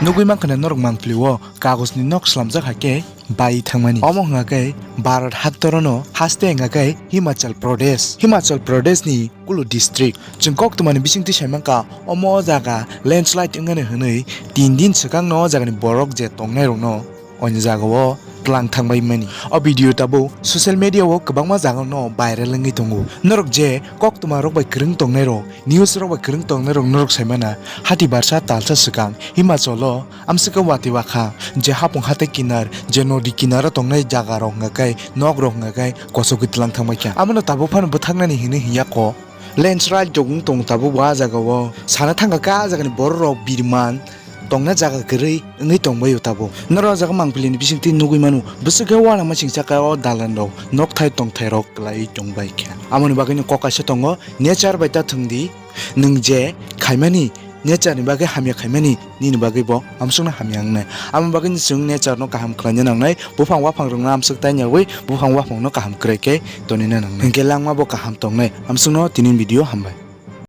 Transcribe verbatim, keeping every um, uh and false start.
Nugwi mankha na norok mangpili o kagoj ni nok slamjak hai khe bai thangmani. Omo hwnga khe Bharat haktoro no haste hwnga khe Himachal Pradesh. Himachal Pradesh ni Kulu district. Chwng koktwma ni bisingtwi sai mankha omo o jaga landslide wngmani hwnwi tin din swkang no o jaga ni borok je tongnai rok no o jaga o tlang thangbai mani. O video tabuk social media o kwbangma jaga no viral wngwi tongo. Norok je koktwma rok bai kwrwng tongnai rok, news rok bai kwrwng tongnai rok norok sai mana, hati barsa talsa swkang Himachal o amswkhe watwi wakha je hapung hatai kinar, je nodi kinar o tongnai jaga rok hwnga khe, nok rok hwnga khe kosogwi tlang thangbai kha. Amo no tabuk phano bwthaknani hinwi hinya kho. Landslide rok wng tong tabuk bo ah jaga o. Sana thangkha khe ah jaga ni borok rok birman tongna jaga kwrwi wngwi tongbai o tabuk. Norok ah jaga mangpili ni bisingtwi nugwi mano, bwswk khe uanama singcha khe o dalan rok nokthai tongthai rok kwlaiwi tongbai kha. Amoni bagwi no kok kaisa tongo, nature bai ta thwng di, nwng je khaimani nature ni bagwi hamya khaimani nini bagwi bo amswkno hamya wngnai. Amo bagwi no chwng nature no kaham khlaina nangnai, buphang waphang rokno amswk tainyawi buphang waphang no kaham kwrwi khe tonina nangnai. Hinkhe langma bo kaham tongnai. Amswkno tini video hambai.